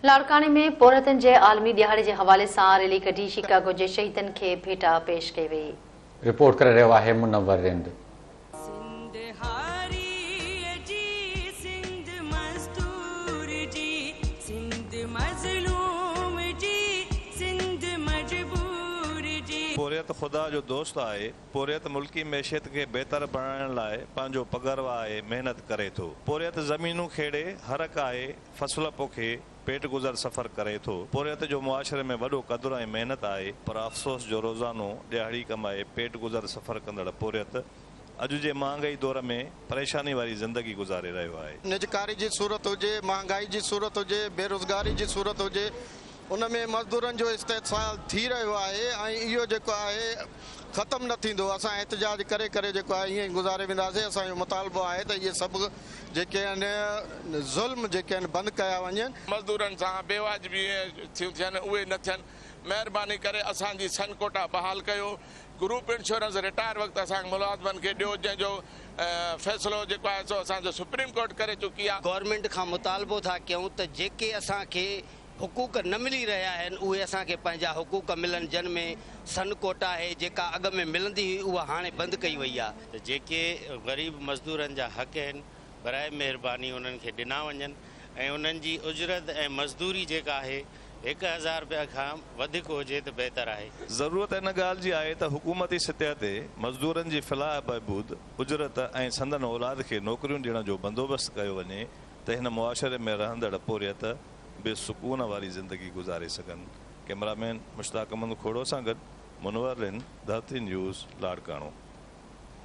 لاڙڪاڻي ۾ پورهيتن جي عالمي ڏهاڙي جي حوالي سان ريلي ڪڍي شڪاگو جي شهيدن کي ڀيٽا پيش ڪئي وئي. رپورٽ ڪري رهيو آهي منور رند. سنڌ هاريء جي، سنڌ مزدور جي، سنڌ مظلوم جي، سنڌ مجبور جي. پورهيت خدا جو دوست آهي. پورهيت ملڪي معيشت کي بهتر بڻائڻ لاء پنهنجو پگهر وهائي محنت ڪري ٿو. پورهيت زمينون کيڙي، هر ڪاهي، فصل پوکي، پيٽ گذر سفر ڪري ٿو. پورهيت جو معاشري ۾ وڏو قدر ۽ محنت آهي، پر افسوس جو روزانو ڏهاڙي ڪمائي پيٽ گذر سفر ڪندڙ پورهيت اڄ جي مهانگائي دور ۾ پريشاني واري زندگي گذاري رهيو آهي. نجڪاري جي صورت هجي، مهانگائي جي صورت هجي، بيروزگاري جي صورت هجي، ان ۾ مزدورن جو استحصال ٿي رهيو آهي ۽ اهو جيڪو آهي ختم نه ٿيندو، اسان احتجاج ڪري ڪري جيڪو آهي ائين ئي گذاري وينداسين، اسان جو مطالبو آهي ته اهي سڀ جيڪي آهن ظلم جيڪي آهن بند ڪيا وڃن. مزدورن سان بي واجبي ٿيون ٿين اهي نه ٿين، مهرباني ڪري اسان جي سن ڪوٽا بحال ڪيو، گروپ انشورنس رٽائر وقت اسان کي ملازمن کي ڏيو جنهن جو فيصلو جيڪو آهي سو اسان جو سپريم ڪورٽ ڪري چڪي آهي. گورنمينٽ کان مطالبو ٿا ڪيون ته جيڪي اسان کي حقوق نه ملي رهيا آهن اهي اسان کي پنهنجا حقوق ملن جن ۾ سن ڪوٽا آهي جيڪا اڳ ۾ ملندي هئي اها هاڻي بند ڪئي وئي آهي. ته جيڪي غريب مزدورن جا حق آهن براء مهرباني انهن کي ڏنا وڃن ۽ انهن جي اجرت ۽ مزدوري جيڪا آهي 1000 رپيا کان وڌيڪ هجي ته بهتر آهي. ضرورت ان ڳالهه جي آهي ته حڪومتي سطح تي مزدورن جي فلاح بهبود، اجرت ۽ سندن اولاد کي نوڪريون ڏيڻ جو بندوبست ڪيو وڃي ته هن معاشري ۾ رهندڙ پورهيت به سڪون واري زندگي گذاري سگهن. ڪئميرا مين مشتاق احمد کوڙو سان گڏ منور رند، ڌرتي نيوز، لاڙڪاڻو.